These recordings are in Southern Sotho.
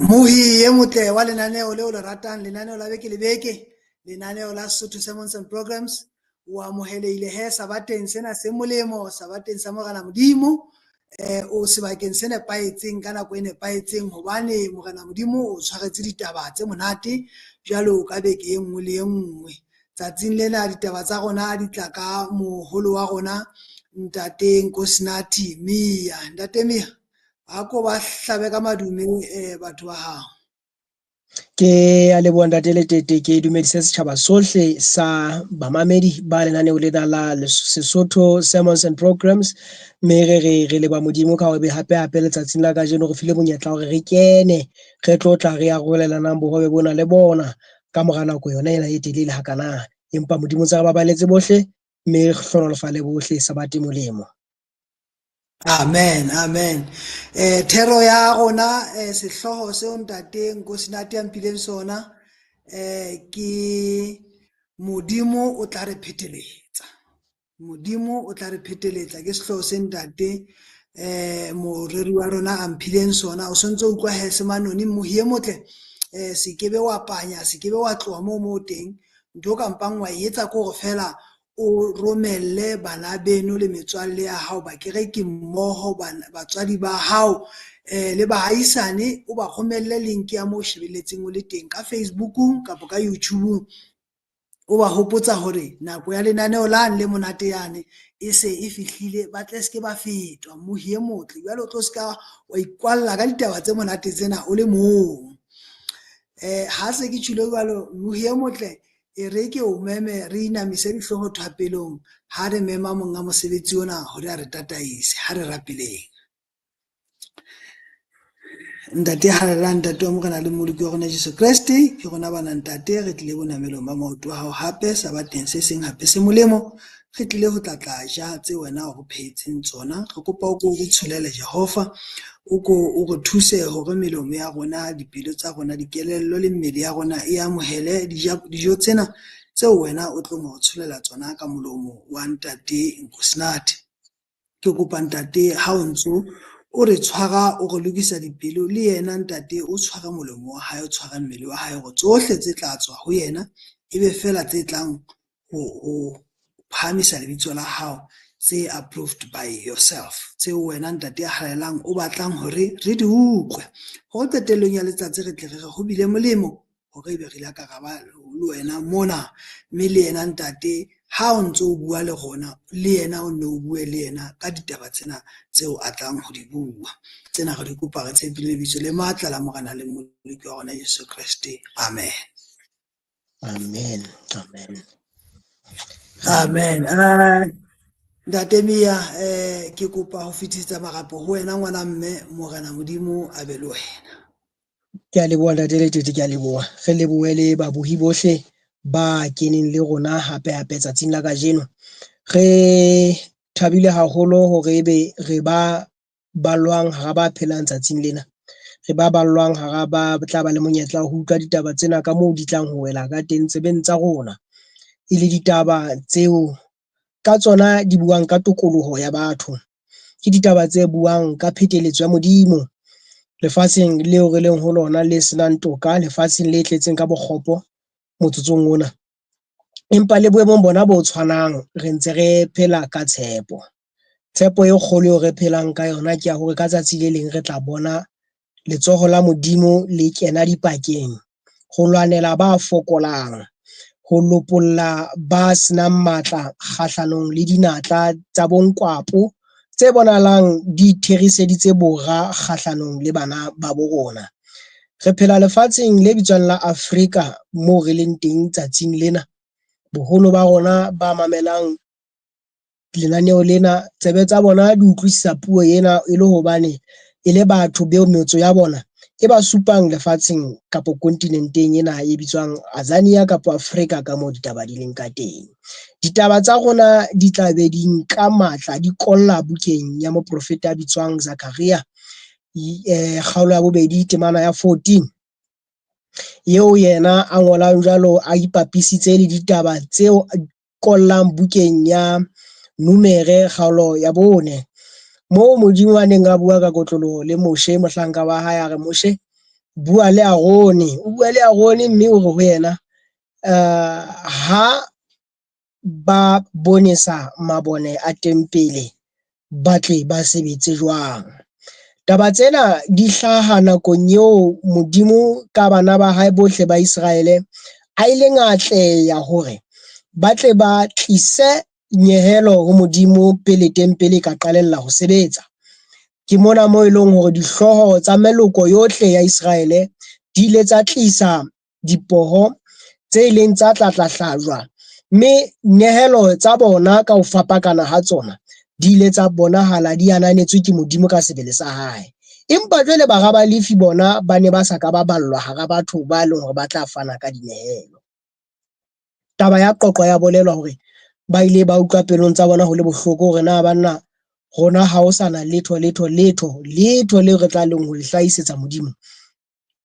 Mohi e motle wa lenaneo leo le ratang, lenaneo la beke le beke, lenaneo la Sesotho Sermons and Programs, o amohelehile he sabateng sena se molemo, sabateng sa Morena Modimo. O sebakeng se nepahetseng ka nako e nepahetseng, hobane Morena Modimo o tshwaretse ditaba tse monate jwalo ka beke e nngwe le e nngwe. Tsatsing lena ditaba tsa rona di tla ka moholo wa rona, Ntate Nkosinathi Miya. Ntate Miya, a ko ba hlabe ka madume batho ba hao. Ke a leboha, Ntate Letete. Ke dumedise setjhaba sohle sa bamamedi ba lenaneo lena la Sesotho Sermons and Programs, mme re leba Modimo ka hore be hape hape letsatsing la kajeno re file monyetla hore re kene re tlo tla re arolelanang bohobe bona le bona ka mora nako yona ena e telele hakana. Empa Modimo tsa re babaletse bohle, mme re hlohonolofale bohle. Sabate molemo. Amen, amen. Thero ya rona, sehlooho seo Ntate Nkosinathi a mphileng sona, ke Modimo o tla re pheteletsa. Modimo o tla re pheteletsa ke sehlooho se ntate moreri wa rona a mphileng sona. O sontso o utlwa he semanoni, mohi e motle, se kebe wa panya, se kebe wa tloha moo mo teng. Ntho o ka mpang wa e etsa ke hore fela o romelle bana beno le metswalle ya hao, bakereki mmoho, batswadi ba hao, le baahisane, o ba romelle link ya moo shebelletseng o le teng ka Facebookung kapa ka YouTubeung. O ba hopotsa hore nako ya lenaneo lane le monate yane e se e fihlile, ba tle se ke ba fetwa. Mohi e motle, jwale o tlo se ka wa ikwalla ka ditaba tse monate tsena o le mong. Ha se ke tjhilo jwalo, mohi e motle, e re ke o meme re inamise dihlooho thapelong ha re mema monga mosebetsi ona hore a re tataise. Ha re rapeleng. Ntate halalelang, Ntate wa Morena le Mmoloki wa rona Jesu Kreste, ke rona bana, Ntate, re tlile bonamelong ba maoto a hao hape sabateng se seng hape se molemo. Re tlile ho tla tla ja tse wena o re phehetseng tsona. Re kopa o ko re tsholele, Jehova, o ko o re thuse hore melomo ya rona, dipelo tsa rona, dikelello le mmele ya rona e amohele dijo tsena tseo wena o tlong ho tsholela tsona ka molomo wa Ntate Nkosinathi. Ke kopa, Ntate, ha o ntso o re tshwara, o re lokisa dipelo, le yena Ntate o tshware molomo wa hae, o tshware mmele wa hae, hore tsohle tse tla tswa ho yena e be fela tse tlang ho phahamisa lebitso la hao, tse approved by yourself, tseo wena, Ntate ya halalelang, o batlang hore re di utlwe, hore qetellong ya letsatsi re tle re re ho bile molemo hore ebe re ile ka ra ba le wena mona. Mme le yena Ntate, ha o ntso o bua le rona, le yena o nne o bue le yena ka ditaba tsena tseo a tlang ho di bua. Tsena re di kopa re tshepile lebitso le matla la Morena le Mmoloki wa rona Jesu Kreste. Amen. Amen, amen. Amen. Ntate Mia, ke kopa ho fetisetsa marapo ho wena, ngwana mme. Morena Modimo a be le wena. Ke a leboha, Ntate Letete, ke a leboha. Re lebohe le babohi bohle ba keneng le rona hape hape tsatsing la kajeno. Re thabile haholo hore ebe re ba balwang hara ba phelang tsatsing lena. Re ba ballwang hara ba tla ba le monyetla wa ho utlwa ditaba tsena ka moo di tlang ho wela ka teng tsebeng tsa rona. E le ditaba tseo ka tsona di buang ka tokoloho ya batho. Ke ditaba tse buang ka pheteletso ya Modimo lefatsheng leo re leng ho lona le senang toka, lefatsheng le tletseng ka bokgopo motsotsong ona. Empa le boemong bona bo tshwanang re ntse re phela ka tshepo. Tshepo e kgolo eo re phelang ka yona ke ya hore ka tsatsi le leng re tla bona letsoho la Modimo le kena dipakeng ho lwanela ba fokolang, ho lopolla ba senang matla kgahlanong le dinatla tsa bonkwapo tse bonahalang di theriseditse bora kgahlanong le bana ba bo rona. Re phela lefatsheng le bitswang la Afrika moo re leng teng tsatsing lena. Boholo ba rona ba mamelang lenaneo lena, tsebe tsa bona di utlwisisa puo ena e le hobane e le batho beo metso ya bona e ba supang lefatsheng kapo kontinenteng ena e bitswang Azania kapo Afrika ka moo ditaba di leng ka teng. Ditaba tsa rona di tla be di nka matla, di kolla bukeng ya moprofeta a bitswang Zakaria, kgaolo ya 2, temana ya 14, eo yena a ngolang jwalo a ipapisitse le ditaba tseo kollang bukeng ya Numere kgaolo ya 4, moo Modimo a neng a bua ka kotloloho le Moshe mohlanka wa hae, a re, "Moshe, Bua le Arone, o bua le Arone mme o re ho yena, ha ba bonesa mabone a tempele ba tle ba sebetse jwang. Taba tsena di hlaha nakong eo Modimo ka bana ba hae bohle ba Iseraele a ileng a atleha hore ba tle ba tlise nyehelo ho Modimo pele tempele e ka qalella ho sebetsa. Ke mona moo e leng hore dihlooho tsa meloko yohle ya Iseraele di ile tsa tlisa dipoho tse ileng tsa tla tla hlajwa, mme nyehelo tsa bona ka ho fapakana ha tsona di ile tsa bonahala di ananetswe ke Modimo ka sebele sa hae. Empa jwale bara ba Lefi bona ba ne ba sa ka ba ballwa hara batho ba leng hore ba tla fana ka dinyehelo. Taba ya qoqwa ya bolelwa hore ba ile ba utlwa pelong tsa bona ho le bohloko hore na banna rona ha ho sa na letho letho letho letho leo re tla leng ho le hlahisetsa Modimo.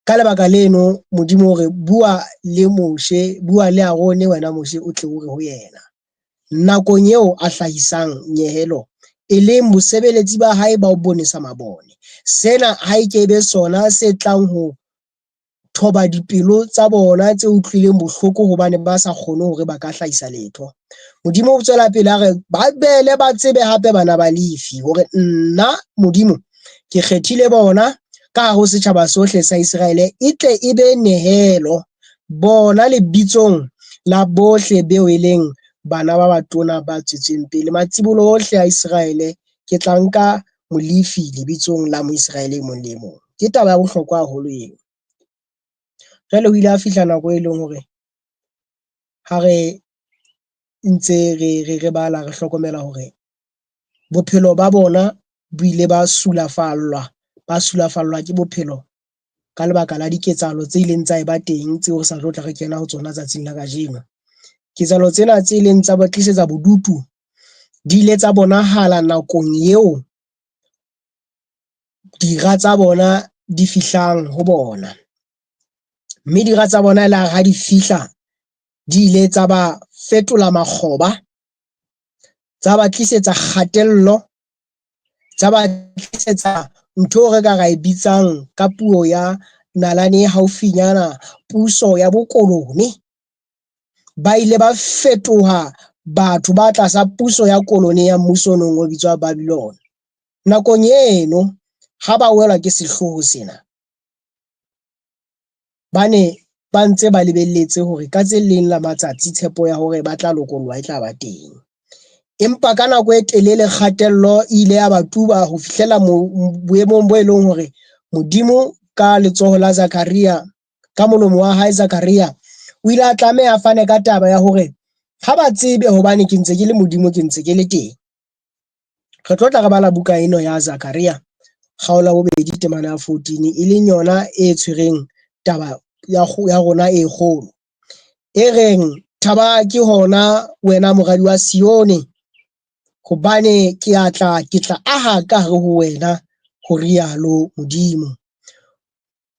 Ka lebaka leno Modimo o re bua le Moshe, bua le Arone wena Moshe o tle o re ho yena. Nakong eo a hlahisang nyehelo e leng bosebeletsi ba hae ba ho bonesa mabone. Sena ha e ke be sona se tlang ho thoba dipelo tsa bona tse utlwileng bohloko hobane ba sa kgone hore ba ka hlahisa letho. Modimo o tswela pele a re ba bele ba tsebe hape bana ba Lefi hore nna Modimo ke kgethile bona ka hare ho setjhaba sohle sa Iseraele e tle e be nehelo bona lebitsong la bohle beo e leng bana ba batona ba tswetsweng pele matsibolo ohle a Iseraele ke tla nka Molefi lebitsong la Moiseraele e mong le e mong. Ke taba ya bohlokwa haholo eo. Jwale ho ile ha fihla nako e leng hore ha re ntse re bala re hlokomela hore bophelo ba bona bo ile ba sulafallwa, ba sulafallwa ke bophelo ka lebaka la diketsahalo tse ileng tsa eba teng tseo re sa tlo tla re kena ho tsona tsatsing la kajeno. Ketsahalo tsena tse ileng tsa ba tlisetsa bodutu di ile tsa bonahala nakong eo dira tsa bona di fihlang ho bona. Mme dira tsa bona e la ha di fihla di ile tsa ba fetola makgoba, tsa ba tlisetsa kgatello, tsa ba tlisetsa ntho eo re ka ra e bitsang ka puo ya nalane e haufinyana puso ya bokolone. Ba ile ba fetoha batho ba tlasa puso ya kolone ya mmuso o neng o bitswa Babylon. Nakong eno ha ba welwa ke sehloho sena, ba ne ba ntse ba lebelletse hore ka tse leng la matsatsi tshepo ya hore ba tla lokollwa e tla ba teng. Empa ka nako e telele kgatello e ile ya ba tuba ho fihlela boemong bo e leng hore Modimo ka letsoho la Zakaria, ka molomo wa hae Zakaria, o ile a tlameha a fane ka taba ya hore ha ba tsebe hobane ke ntse ke le Modimo, ke ntse ke le teng. Re tlo tla re bala buka eno ya Zakaria kgaolo ya bobedi temana ya 14 e leng yona e tshwereng taba ya rona e kgolo e reng thaba ke hona wena moradi wa Sione hobane ke a tla ke tla aha ka hare ho wena ho rialo Modimo.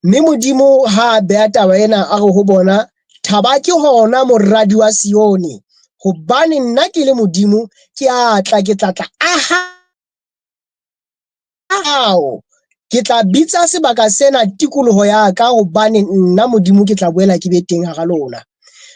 Mme Modimo ha a beha taba ena a re ho bona, Thaba ke hona moradi wa Sione, hobane nna ke le Modimo ke a tla ke tla tla aha hao. Ke tla bitsa sebaka sena tikoloho ya ka, hobane nna Modimo ke tla boela ke be teng hara lona.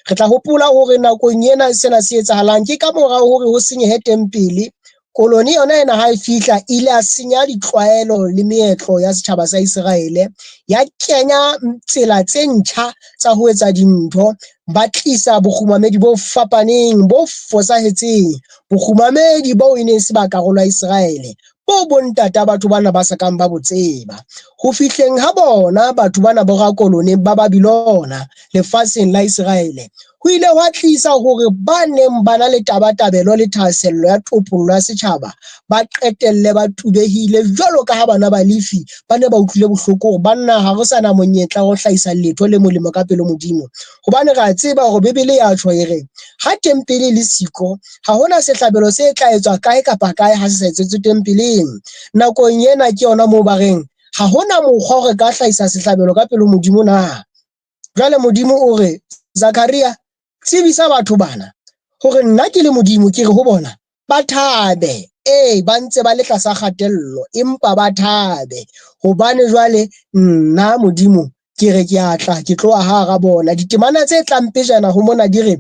Re tla hopola hore nakong ena sena se etsahalang ke ka mora hore ho senyehe tempele. Kolone yona ena ha e fihla e ile ya senya ditlwaelo le meetlo ya setjhaba sa Iseraele, ya kenya tsela tse ntjha tsa ho etsa dintho, ba tlisa bokgumamedi bo fapaneng bo fosahetseng, bokgumamedi boo e neng se ba karolo ya Iseraele, boo bontata batho bana ba sa kang ba bo tseba. Ho fihleng ha bona batho bana bo rakolone ba Babilona lefatsheng la Iseraele, ho ile hwa tlisa hore ba neng ba na le tabatabelo le thahasello ya topollo ya setjhaba ba qetelle ba tubehile jwalo ka ha bana ba Lefi ba ne ba utlwile bohloko hore banna ha re sa na monyetla wa ho hlahisa letho le molemo ka pelo Modimo. Hobane re a tseba hore Bibele ya tjho e re ha tempele e le siko ha hona sehlabelo se tla etswa kae kapa kae ha se sa etsetswe tempeleng. Nakong ena ke yona moo ba reng ha hona mokgwa hore ka hlahisa sehlabelo ka pelo Modimo na. Jwale Modimo o re, Zakaria, tsebisa batho bana hore nna ke le Modimo ke re ho bona ba thabe. Ee, ba ntse ba le tlasa kgatello, empa ba thabe hobane jwale nna Modimo Ke re ke a tla, ke tloha hara bona. Ditemana tse tlang pejana ho mona di re,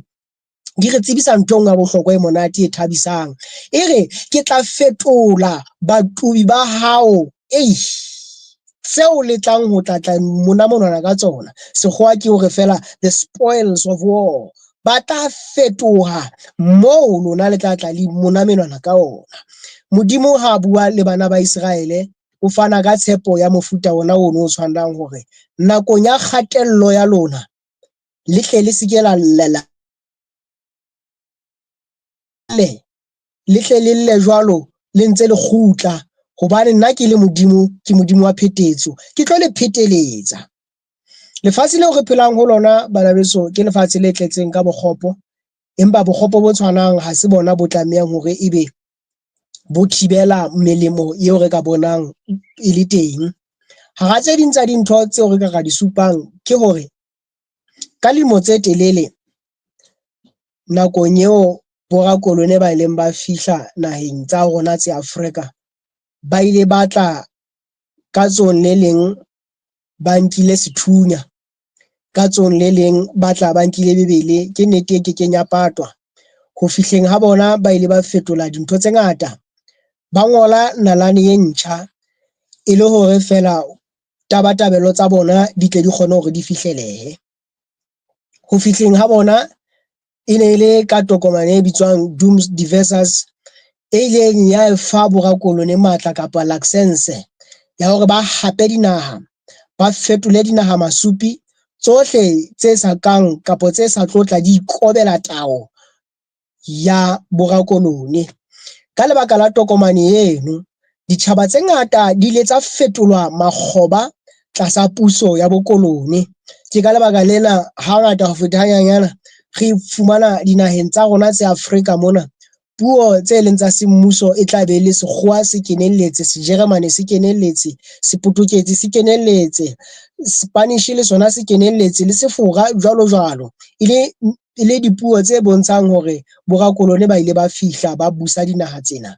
di re tsebisa ntho e nngwe ya bohlokwa e monate e thabisang. E re, ke tla fetola batubi ba hao, eish, tseo le tlang ho tla tla mona monwana ka tsona. Sekgowa ke hore feela the spoils of war. Ba tla fetoha moo lona le tla tla le mona menwana ka ona. Modimo ha bua le bana ba Iseraele, o fana ka tshepo ya mofuta ona ono o tshwanang hore nakong ya kgatello ya lona le tle le se ke la llela le le tle le lle jwalo le ntse le kgutla, hobane nna ke le Modimo, ke Modimo wa phetetso, ke tlo le pheteletsa. Lefatshe leo re phelang ho lona bana beso ke lefatshe le tletseng ka bokgopo, empa bokgopo bo tshwanang ha se bona bo tlamehang hore ebe bo thibela melemo eo re ka bonang e le teng. Hara tse ding tsa dintho tseo re ka ra di supang ke hore ka lemo tse telele nakong eo borakolone ba ileng ba fihla naheng tsa rona tse Afrika, ba ile ba tla ka tsong le leng ba nkile sethunya, ka tsong le leng ba tla ba nkile Bebele. Ke nnete e kekeng ya patwa. Ho fihleng ha bona ba ile ba fetola dintho tse ngata, ba ngola nalane e ntjha e le hore feela tabatabelo tsa bona di tle di kgone hore di fihlelehe. Ho fihleng ha bona e ne e le ka tokomane e bitswang Dooms Diversas, e ileng ya fa borakolone matla kapa license ya hore ba hape dinaha, ba fetole dinaha masupi, tsohle tse sa kang kapa tse sa tlo tla di ikobela tao ya borakolone. Ka lebaka la tokomane eno, ditjhaba tse ngata di ile tsa fetolwa makgoba tlasa puso ya bokolone. Ke ka lebaka lena hangata ho feta hanyanyana re fumana dinaheng tsa rona tse Afrika mona puo tse leng tsa semmuso e tla be le Sekgowa se kenelletse, Sejeremane se kenelletse, Sepotoketsi se kenelletse, Spanish le sona se kenelletse, le Sefora jwalo jwalo. E le dipuo tse bontshang hore borakolone ba ile ba fihla ba busa dinaha tsena.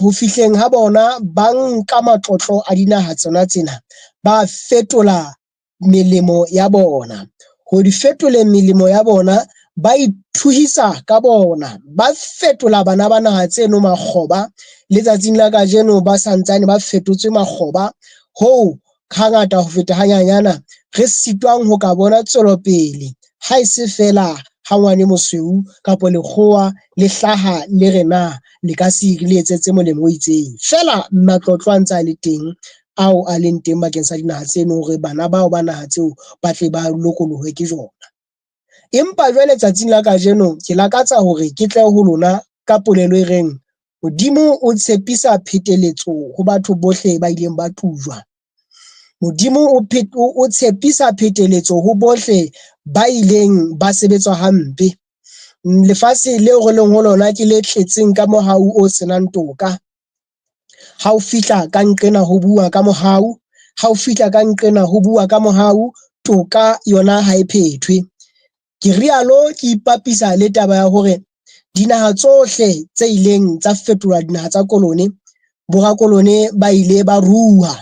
Ho fihleng ha bona ba nka matlotlo a dinaha tsona tsena, ba fetola melemo ya bona. Ho di fetoleng melemo ya bona, ba ithuhisa ka bona, ba fetola bana ba naha tseno makgoba. Letsatsing la kajeno ba santsane ba fetotswe makgoba hoo hangata ho feta hanyanyana re sitwang ho ka bona tswelopele ha e se feela ha ngwane mosweu kapa lekgowa le hlaha le re na le ka se le etsetse molemo o itseng. Feela matlotlo a ntse a le teng ao a leng teng bakeng sa dinaha tseno hore bana bao ba naha tseo ba tle ba lokolohwe ke jona. Empa jwale tsatsing la kajeno ke lakatsa hore ke tle ho lona ka polelo e reng Modimo o tshepisa pheteletso ho batho bohle ba ileng ba tujwa. Modimo o tshepisa pheteletso ho bohle ba ileng ba sebetswa hampe. Lefatshe leo re leng ho lona ke le tletseng ka mohau o senang toka. Ha o fihla ka nqena ho bua ka mohau, ha o fihla ka nqena ho bua ka mohau, toka yona ha e phethwe. Ke rialo ke ipapisa le taba ya hore dinaha tsohle tse ileng tsa fetolwa dinaha tsa kolone, borakolone ba ile ba rua.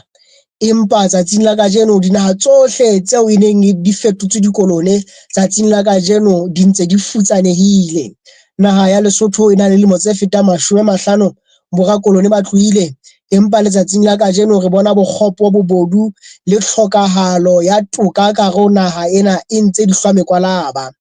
Empa tsatsing la kajeno dinaha tsohle tseo e neng di fetotswe dikolone tsatsing la kajeno di ntse di futsanehile. Naha ya Lesotho e na le lemo tse fetang 50 borakolone ba tlohile, empa letsatsing la kajeno re bona bokgopo, bobodu le tlhokahalo ya toka ka hare ho naha ena e ntse di hlwa mekwalaba.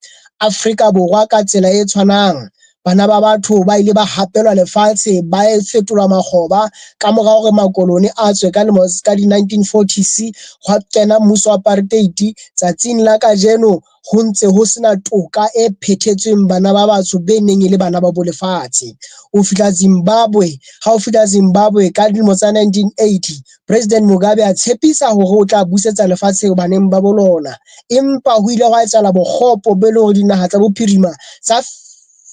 Afrika Borwa ka tsela e tshwanang, bana ba batho ba ile ba hapelwa lefatshe, ba fetolwa makgoba ka mora hore makolone a tswe ka lemo ka di-1940s, hwa kena mmuso wa apartheid. Tsatsing la kajeno ho ntse ho sena toka e phethetsweng bana ba batsho be neng e le bana ba bolefatshe. O fihla Zimbabwe, ha o fihla Zimbabwe ka dilemo tsa 1980, President Mugabe a tshepisa hore o tla busetsa lefatshe baneng ba bolona, empa ho ile hwa etsahala bokgopo bo e leng hore dinaha tsa bophirima tsa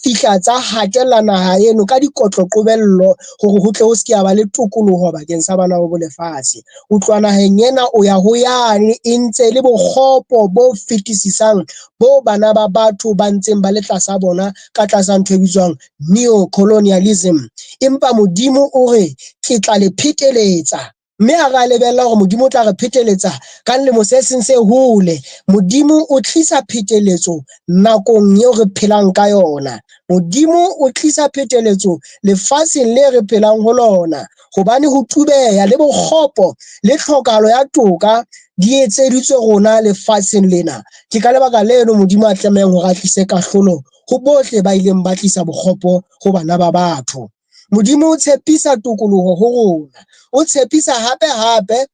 fihla tsa hatella naha eno ka dikotlo qobello hore ho tle ho se ke ba le tokoloho bakeng sa bana ba bolefatshe. O tloha naheng ena o ya ho yane e ntse le bokgopo bo fetisisang bo bana ba batho ba ntseng ba le tlasa bona ka tlasa ntho e bitswang neo-colonialism. Empa Modimo o re ke tla le pheteletsa. Mme ha re a lebella hore Modimo o tla re pheteletsa ka lemo se seng se hole. Modimo o tlisa pheteletso nakong eo re phelang ka yona. Modimo o tlisa pheteletso lefatsheng le re phelang ho lona. Hobane ho tubeha le bokgopo le tlhokahalo ya toka di etseditswe rona lefatsheng lena. Ke ka lebaka leno Modimo a tlamehang hore a tlise kahlolo ho bohle ba ileng ba tlisa bokgopo ho bana ba batho. Modimo o tshepisa tokoloho ho rona. O tshepisa hape hape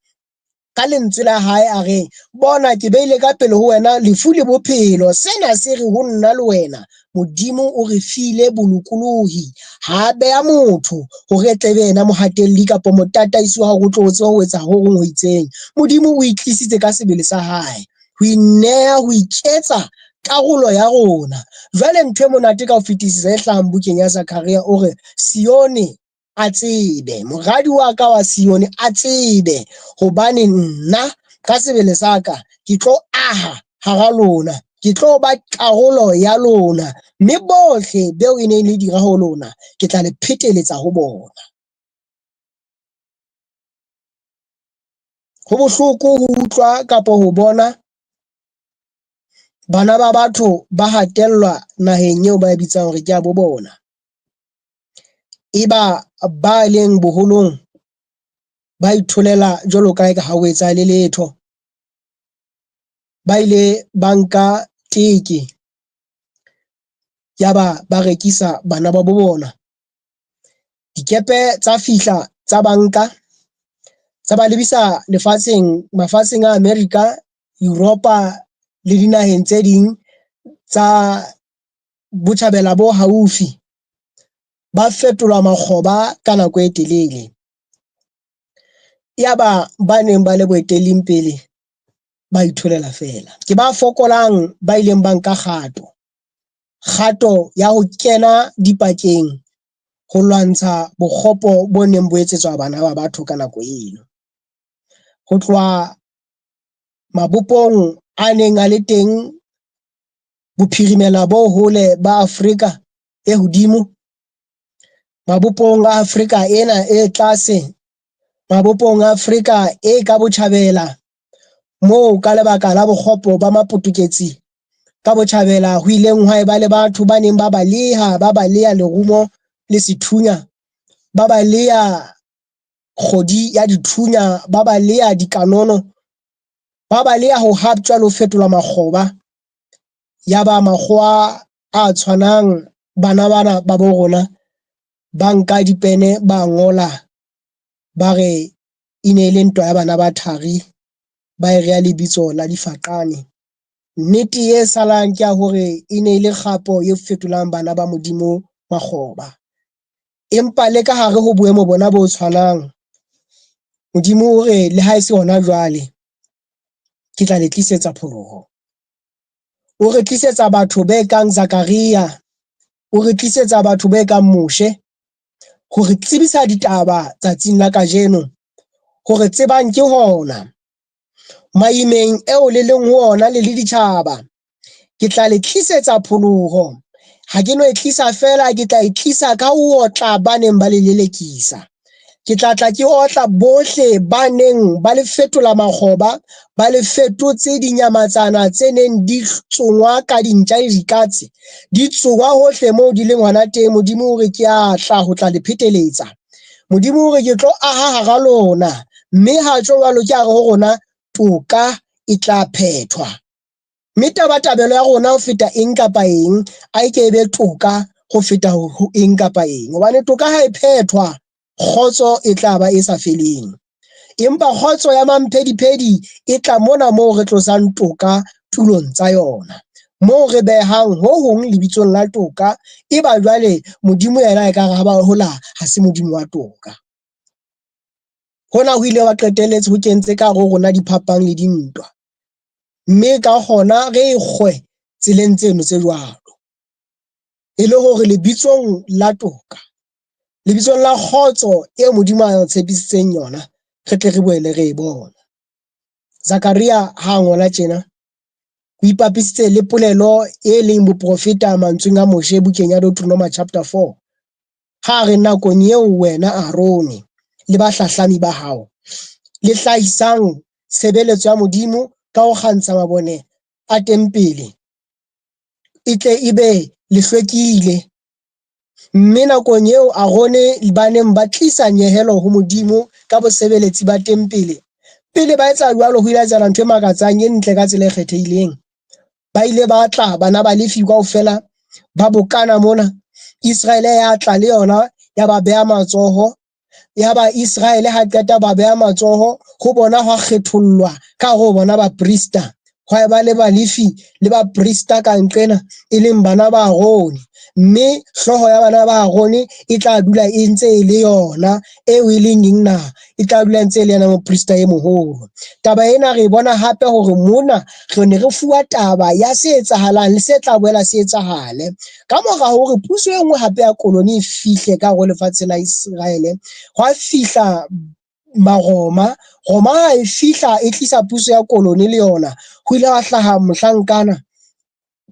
ka lentswe la hae a re, bona ke beile ka pele ho wena lefu le bophelo. Sena se re ho nna le wena, Modimo o re file bolokolohi. Ha beha motho hore e tle be yena mohatelli kapa motataisi wa hore o tlo tseba ho etsa ho hong ho itseng. Modimo o itlisitse ka sebele sa hae ho ineha ho iketsa karolo ya rona. Jwale ntho e monate ka ho fetisisa e hlahang bukeng ya Zakaria o re Sione a tsebe, moradi wa ka wa Sione a tsebe hobane nna ka sebele sa ka ke tlo aha hara lona, ke tlo ba karolo ya lona, mme bohle beo e neng le dira ho lona ke tla le pheteletsa ho bona. Ho bohloko ho utlwa kapa ho bona bana ba batho ba hatellwa naheng eo ba e bitsang hore ke ya bo bona. Eba ba leng boholong ba itholela jwalo ka ha eka ha ho etsahale letho. Ba ile ba nka teke yaba ba rekisa bana ba bo bona. Dikepe tsa fihla tsa banka tsa ba lebisa lefatsheng mafatsheng a America, Europa le dinaheng tse ding tsa botjhabela bo haufi. Ba fetolwa makgoba ka nako e telele. Yaba ba neng ba le boetelling pele ba itholela feela. Ke ba fokolang ba ileng ba nka kgato. Kgato ya ho kena dipakeng ho lwantsha bokgopo bo neng bo etsetswa bana ba batho ka nako eno. Ho tloha mabopong a neng a le teng bophirimela bo hole ba Afrika e hodimo, mabopong a Afrika ena e tlase, mabopong a Afrika e ka botjhabela, moo ka lebaka la bokgopo ba mapotoketsi ka botjhabela ho ileng hwa eba le batho ba neng ba baleha, ba baleha lerumo le sethunya, ba baleha kgodi ya dithunya, ba baleha dikanono, ba baleha ho haptjwa le ho fetolwa makgoba. Yaba makgowa a tshwanang bana bana ba bo rona ba nka dipene ba ngola ba re e ne e le ntwa ya bana ba thari, ba e rea lebitso la difaqane. Nnete e salang ke ya hore e ne e le kgapo e fetolang bana ba Modimo makgoba. Empa le ka hare ho boemo bona bo tshwanang, Modimo o re le ha e se hona jwale, ke tla le tlisetsa pholoho. O re tlisetsa batho be kang Zakaria, o re tlisetsa batho be kang Moshe ho re tsebisa ditaba tsatsing la kajeno, hore tsebang ke hona maimeng eo le leng ho ona le le ditjhaba. Ke tla le tlisetsa pholoho. Ha ke no e tlisa feela, ke tla e tlisa ka ho otla ba neng ba le lelekisa. Ke tla tla ke otla bohle ba neng ba le fetola makgoba, ba le fetotse dinyamatsana tse neng di tsongwa ka dintja le dikatse, di tsongwa hohle moo di leng hona teng. Modimo o re ke a tla ho tla le pheteletsa. Modimo o re ke tlo aha hara lona, mme ha tjho jwalo ke a re ho rona toka e tla phethwa. Mme tabatabelo ya rona ho feta eng kapa eng a e ke e be toka ho feta ho eng kapa eng, hobane toka ha e phethwa kgotso e tla ba e sa feleng. Empa kgotso ya mamphediphedi e tla mona moo re tlosang toka tulong tsa yona, moo re behang ho hong lebitsong la toka, eba jwale Modimo yena e ka re ha ba hola ha se Modimo wa toka. Hona ho ile wa qetelletse ho kentse ka hare ho rona diphapang le dintwa, mme ka hona re kgwe tseleng tseno tse jwalo, e le hore lebitsong la toka, lebitsong la kgotso e Modimo a tshepisitseng yona, re tle re boele re e bona. Zakaria ha a ngola tjena, o ipapisitse le polelo e leng boprofeta mantsweng a Moshe bukeng ya Deuteronoma chapter 4, ha a re nakong eo wena Aarone le bahlahlami ba hao le hlahisang tshebeletso ya Modimo ka ho kgantsha mabone a tempele, e tle e be le hlwekile. Mme nakong eo Arone ba neng ba tlisa nyehelo ho Modimo ka bosebeletsi ba tempele, pele ba etsa jwalo ho ile ha etsahala ntho e makatsang e ntle ka tsela e kgethehileng. Ba ile ba tla bana ba Lefi kaofela ba bokana mona, Iseraele ya tla le yona ya ba beha matsoho. Yaba Iseraele ha qeta ba beha matsoho ho bona, hwa kgethollwa ka hare ho bona baprista. Hwa eba le Balefi le baprista ka nqena e leng bana ba Arone. Mme hlooho ya bana ba Arone e tla dula e ntse e le yona eo e leng eng na? E tla dula e ntse e le yena moprista e moholo. Taba ena re e bona hape hore mona re ne re fuwa taba ya se etsahalang le se tla boela se etsahale. Ka mora hore puso e nngwe hape ya koloni e fihle ka hare ho lefatshe la Iseraele, hwa fihla Maroma. Roma ha e fihla e tlisa puso ya koloni le yona, ho ile hwa hlaha mohlankana,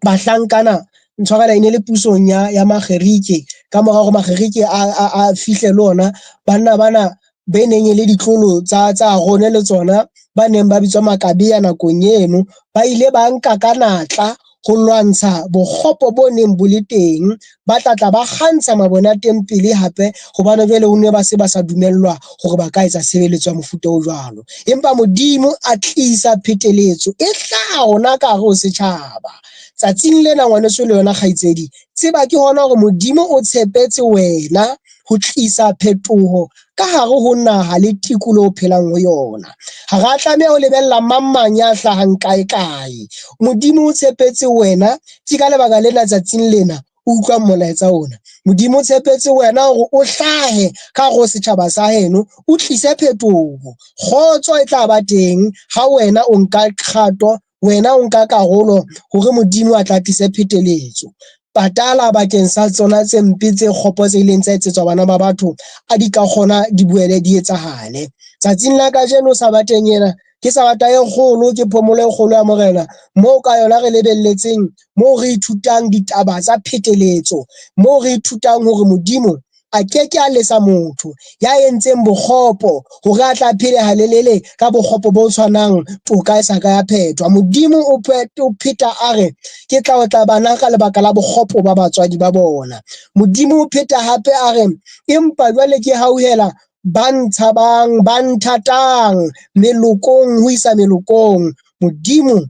bahlankana ntshwarela e ne le pusong ya Magerike. Ka mora hore Magerike a fihle le ona, banna bana be neng e le ditlolo tsa Arone le tsona ba neng ba bitswa Makabea nakong eno, ba ile ba nka ka natla ho lwantsha bokgopo bo neng bo le teng. Ba tla tla ba kgantsha mabone a tempele hape, hobane jwale o ne ba se ba sa dumellwa hore ba ka etsa tshebeletso ya mofuta o jwalo. Empa Modimo a tlisa pheteletso e hlaha hona ka hare ho setjhaba. Tsatsing lena ngwaneso le yona kgaitsedi, tseba ke hona hore Modimo o tshepetse wena ho tlisa phetoho ka hare ho naha le tikoloho o phelang ho yona. Ha ra tlameha ho lebella mang mang ya hlahang kae kae. Modimo o tshepetse wena, ke ka lebaka lena tsatsing lena o utlwang molaetsa ona. Modimo o tshepetse wena hore o hlahe ka hare ho setjhaba sa heno, o tlise phetoho. Kgotso e tla ba teng ha wena o nka kgato, wena o nka karolo hore Modimo a tla tlise pheteletso. Patala bakeng sa tsona tse mpe tse kgopo tse ileng tsa etsetswa bana ba batho, a di ka kgona di boele di etsahale. Tsatsing la kajeno sabateng ena, ke sabata e kgolo, ke phomolo e kgolo ya Morena, moo ka yona re lebelletseng, moo re ithutang ditaba tsa pheteletso, moo re ithutang hore Modimo a ke ke a lesa motho ya entseng bokgopo hore a tla phele halelele ka bokgopo bo tshwanang, toka e sa ka ya phethwa. Modimo o pheta a re, ke tla otla bana ka lebaka la bokgopo ba batswadi ba bona. Modimo o pheta hape a re, empa jwale ke hauhela ba ntshabang, ba nthatang melokong ho isa melokong. Modimo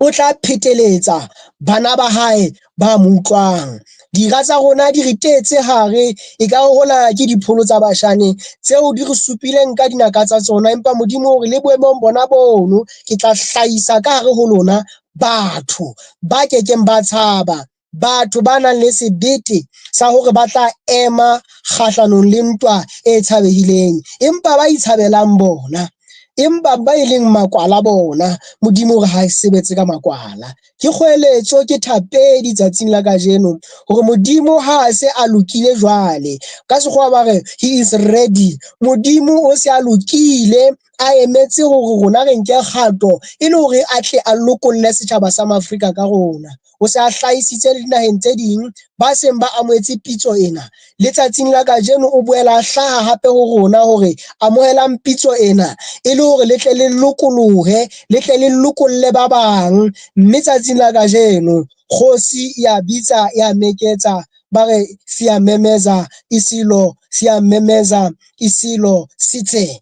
o tla pheteletsa bana ba hae ba mo utlwang. Dira tsa rona di re teetse hare, e ka hola ke dipholo tsa Bashane tseo di re supileng ka dinaka tsa tsona. Empa Modimo o re, le boemong bona bono, ke tla hlahisa ka hare ho lona batho ba ke keng ba tshaba, batho ba nang le sebete sa hore ba tla ema kgahlanong le ntwa e tshabehileng, empa ba itshabelang bona, empa ba e leng makwala bona. Modimo o re ha e sebetse ka makwala. Ke kgoeletso, ke thapedi tsatsing la kajeno hore Modimo ha a se a lokile jwale, ka sekgowa ba re he is ready. Modimo o se a lokile, a emetse hore rona re nke kgato e le hore a tle a lokolle setjhaba sa Maafrika ka rona. O se a hlahisitse le dinaheng tse ding ba seng ba amohetse pitso ena. Letsatsing la kajeno o boela a hlaha hape ho rona hore amohelang pitso ena e le hore le tle le lokolohe, le tle le lokolle ba bang. Mme tsatsing la kajeno kgosi ya bitsa ya meketsa, ba re siyamemeza isilo, siyamemeza isilo sitse,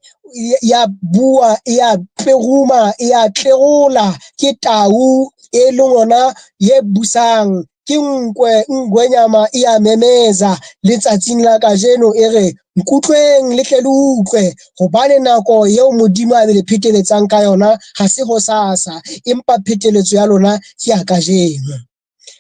ya bua ya tleruma ya tlerola, ke tau e leng ona ye busang, ke nkwe ngwenyama e ya memeza letsatsing la kajeno e re nkutlweng le tle le utlwe, hobane nako eo Modimo a be le pheteletsang ka yona ha se hosasa, empa pheteletso ya lona ke ya kajeno.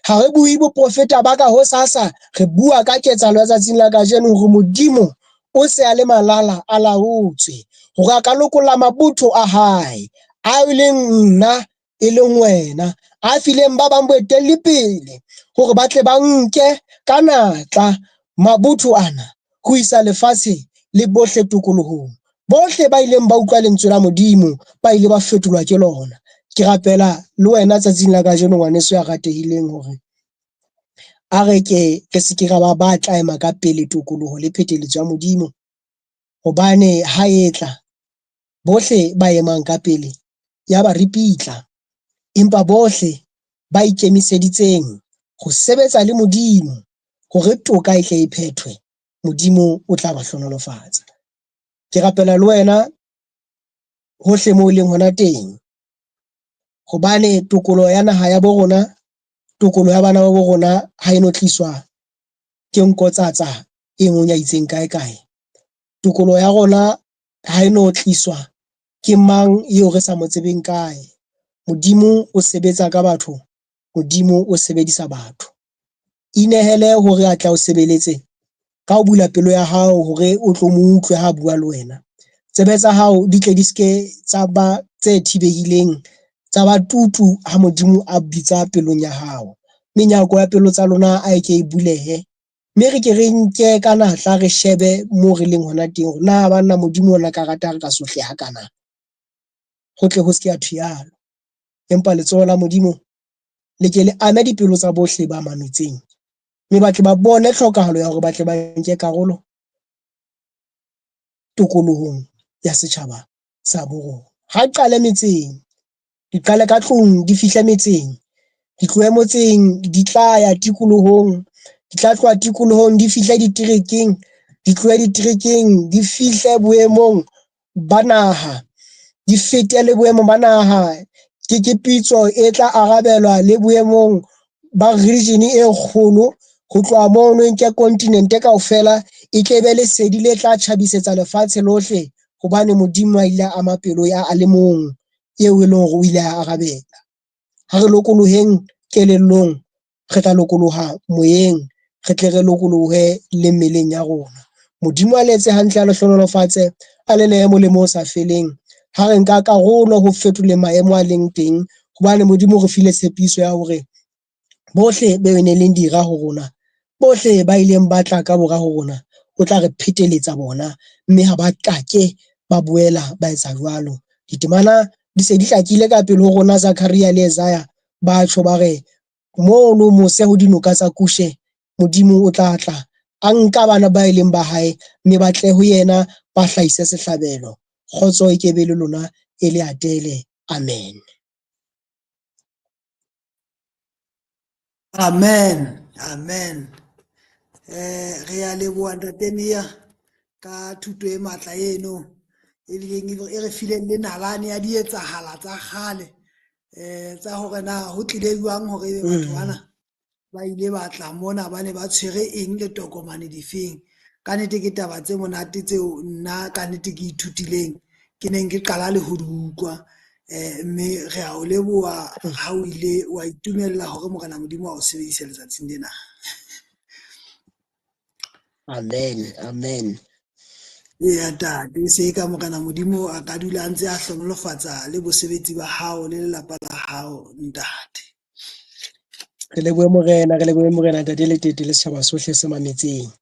Ha re bue boprofeta ba ka hosasa, re bua ka ketsahalo ya tsatsing la kajeno hore Modimo o se a le malala a laotswe hore a ka lokolla mabotho a hae, a e leng nna e leng wena, a fileng ba bang boetelli pele hore ba tle ba nke ka natla mabotho ana ho isa lefatshe le bohle tokolohong. Bohle ba ileng ba utlwa lentswe la Modimo ba ile ba fetolwa ke lona. Ke rapela le wena tsatsing la kajeno ngwaneso ya ratehileng hore a re ke re se ke ra ba ba tla ema ka pele tokoloho le pheteletso ya Modimo, hobane ha e tla Bohle ba emang ka pele ya ba ripitla, empa bohle ba ikemiseditseng ho sebetsa le Modimo hore toka e tle e phethwe, Modimo o tla ba hlohonolofatsa. Ke rapela le wena hohle moo o leng hona teng, hobane tokoloho ya naha ya bo rona, tokoloho ya bana ba bo rona ha e no tliswa ke nkotsatsa e mong ya itseng kae kae. Tokoloho ya rona ha e no tliswa ke mang eo re sa mo tsebeng kae. Modimo o sebetsa ka batho, Modimo o sebedisa batho. Inehele hore a tla o sebeletse ka ho bula pelo ya hao hore o tlo mo utlwe ha bua le wena. Tsebe tsa hao di tle di ske tsa ba tse thibehileng, tsa ba tutu ha Modimo a bitsa pelong ya hao. Menyako ya pelo tsa lona a e ke e bulehe, mme re ke re nke ka natla re shebe moo re leng hona teng hore na banna Modimo o na ka rata re ka sotleha hakana. Ho tle ho se ke ha thwe yalo. Empa letsoho la Modimo le ke le ame dipelo tsa bohle ba mametseng, mme ba tle ba bone tlhokahalo ya hore ba tle ba nke karolo tokolohong ya setjhaba sa bo rona. Ha qale metseng, di qale ka tlung, di fihle metseng, di tlohe motseng, di tla ya tikolohong, di tla tloha tikolohong, di fihle diterekeng, di tlohe diterekeng, di fihle boemong ba naha, di fete le boemo ba naha. Ke ke pitso e tla arabelwa le boemong ba region e kgolo. Ho tloha mono e nke kontinente kaofela, e tle be lesedi le tla tjhabisetsa lefatshe lohle, hobane Modimo a ile a ama pelo ya a le mong eo e leng hore o ile a arabela. Ha re lokoloheng kelellong, re tla lokoloha moyeng, re tle re lokolohe le mmeleng ya rona. Modimo a le etse hantle, a le hlohonolofatse, a le nehe molemo o sa feleng. Ha re nka karolo ho fetoleng maemo a leng teng, hobane Modimo o re file tshepiso ya hore bohle be ne leng dira ho rona, bohle ba ileng ba tla ka bora ho rona, o tla re pheteletsa bona, mme ha ba kake ba boela ba etsa jwalo. Ditemana di se di hlakile ka pele ho rona, Zakaria le Isaiah ba tjho ba re mono mose ho dinoka tsa Kushe, Modimo o tla tla a nka bana ba e leng ba hae, mme ba tle ho yena ba hlahise sehlabelo. Kgotso e ke be le lona e le atele. Amen. Amen, amen. Re a leboha Ntate Mia ka thuto e matla eno e bileng e re fileng le nalane ya dietsahala tsa kgale tsa hore na ho tlile jwang hore ebe batho bana ba ile ba tla mona, ba ne ba tshwere eng le tokomane difeng. Ka nnete ke taba tse monate tseo nna ka nnete ke ithutileng, ke neng ke qala le ho di utlwa. Mme re a o leboha ha o ile wa itumella hore Morena Modimo a o sebedise letsatsing lena. Amen, amen. Eya ntate, e se ka Morena Modimo a ka dula a ntse a hlohonolofatsa le bosebetsi ba hao le lelapa la hao ntate. Re lebohe Morena, re lebohe Morena ntate Letete le setjhaba sohle se mametseng.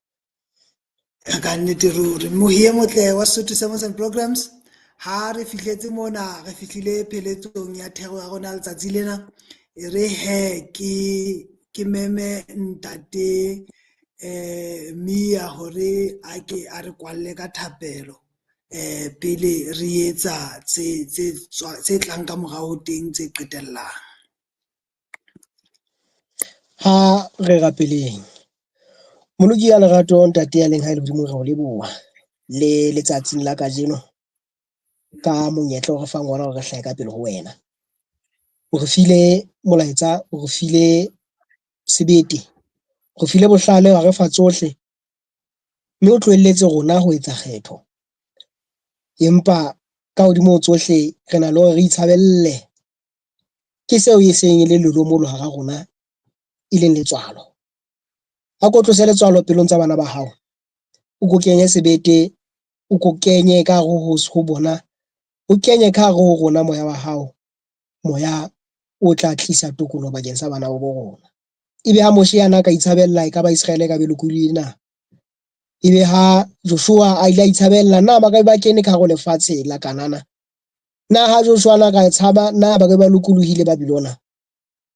Ka nnete ruri, mohi e motle wa Sesotho Sermons and Programs, ha re fihletse mona, re fihlile pheletsong ya thero ya rona letsatsi lena. E re he ke meme ntate Mia hore a ke a re kwalle ka thapelo pele re etsa tse tlang ka morao teng tse qetellang. Ha re rapeleng. Moloki ya lerato, ntate ya leng hae lehodimong, re o leboha le letsatsing la kajeno ka monyetla o re fang ona hore re hlahe ka pele ho wena. O re file molaetsa, o re file sebete, o re file bohlale, wa re fa tsohle, mme o tlohelletse rona ho etsa kgetho. Empa ka hodimo ho tsohle re na le hore re itshabelle ke seo e seng e le lelomolo hara rona, e leng letswalo. A ko tlose letswalo pelong tsa bana ba hao, o ko kenye sebete, o ko kenye ka hare ho bona, o kenye ka hare ho rona moya wa hao, moya o tla tlisa tokoloho bakeng sa bana ba bo rona. Ebe ha Moshe a na ka itshabella, e ka ba Iseraele e ka be lokolohile na? Ebe ha Joshua a ile a itshabella, na ba ka be ba kene ka hare ho lefatshe la Kanana? Na ha Joshua na ka tshaba, na ba ka be ba lokolohile Babilona?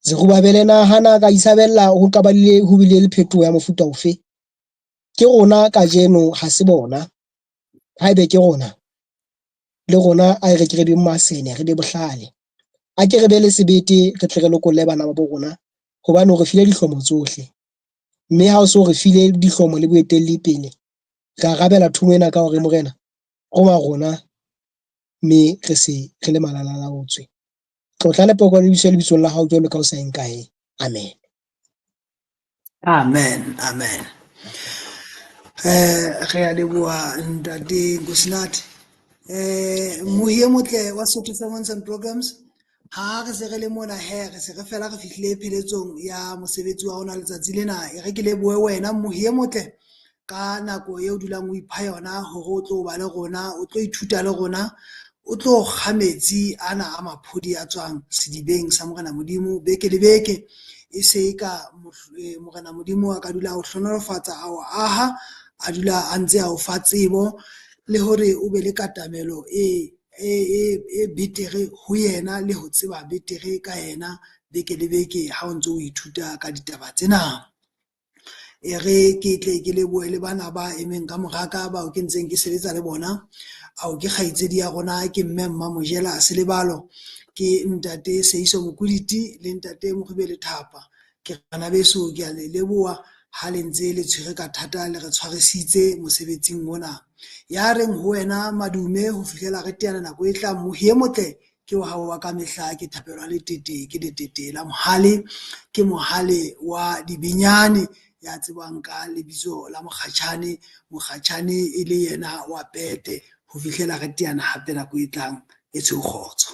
Zerubabele na ha na ka itshabella, ho ka ba le ho bile le phetoho ya mofuta ofe? Ke rona kajeno, ha se bona. Haebe ke rona, Le rona a re ke re beng masene, re be bohlale. A ke re be le sebete re tle re lokolle bana ba bo rona hobane o re file dihlomo tsohle. Mme ha o so re file dihlomo le boetelli pele, re arabela thomo ena ka hore Morena roma rona mme re se re le malalalaotswe. Tlotla le poko di iswe lebitsong la hao jwalo ka ho sa eng kae. Amen. Amen, amen. Re a leboha ntate Nkosinathi. Mohi e motle wa Sotho Sermons and Programs. Ha re se re le mona he, re se re fela re fihlile pheletsong ya mosebetsi wa rona letsatsi lena. E re ke lebohe wena mohi e motle ka nako eo dulang o ipha yona hore o tlo ba le rona, o tlo ithuta le rona, o tlo kga metsi ana a maphodi a tswang sedibeng sa Morena Modimo beke le beke. E se e ka Morena Modimo a ka dula a o hlohonolofatsa, a o aha, a dula a ntse a o fa tsebo le hore o be le katamelo e e betere ho yena le ho tseba betere ka yena beke le beke ha o ntso o ithuta ka ditaba tsena. E re ke tle ke lebohe le bana ba emeng ka moraka bao ke ntseng ke sebetsa le bona. Ao ke kgaitsedi ya rona ke mme Mmamojela Selebalo, ke ntate Seiso Mokoditi le ntate Mokgube Lethapa. Ke bana beso ke a le leboha ha le ntse le tshwere ka thata le re tshwarisitse mosebetsing ona. Ya reng ho wena madume ho fihlela re teana nako e tlang mohi e motle ke wa hao wa kamehla ke thapelo ya letete ke letete la mohale ke mohale wa dibenyane ya tsebang ka lebitso la Mokgatjhane Mokgatjhane e le yena wa pete ho fihlela re teana hape nako e tlang e tshweu kgotso.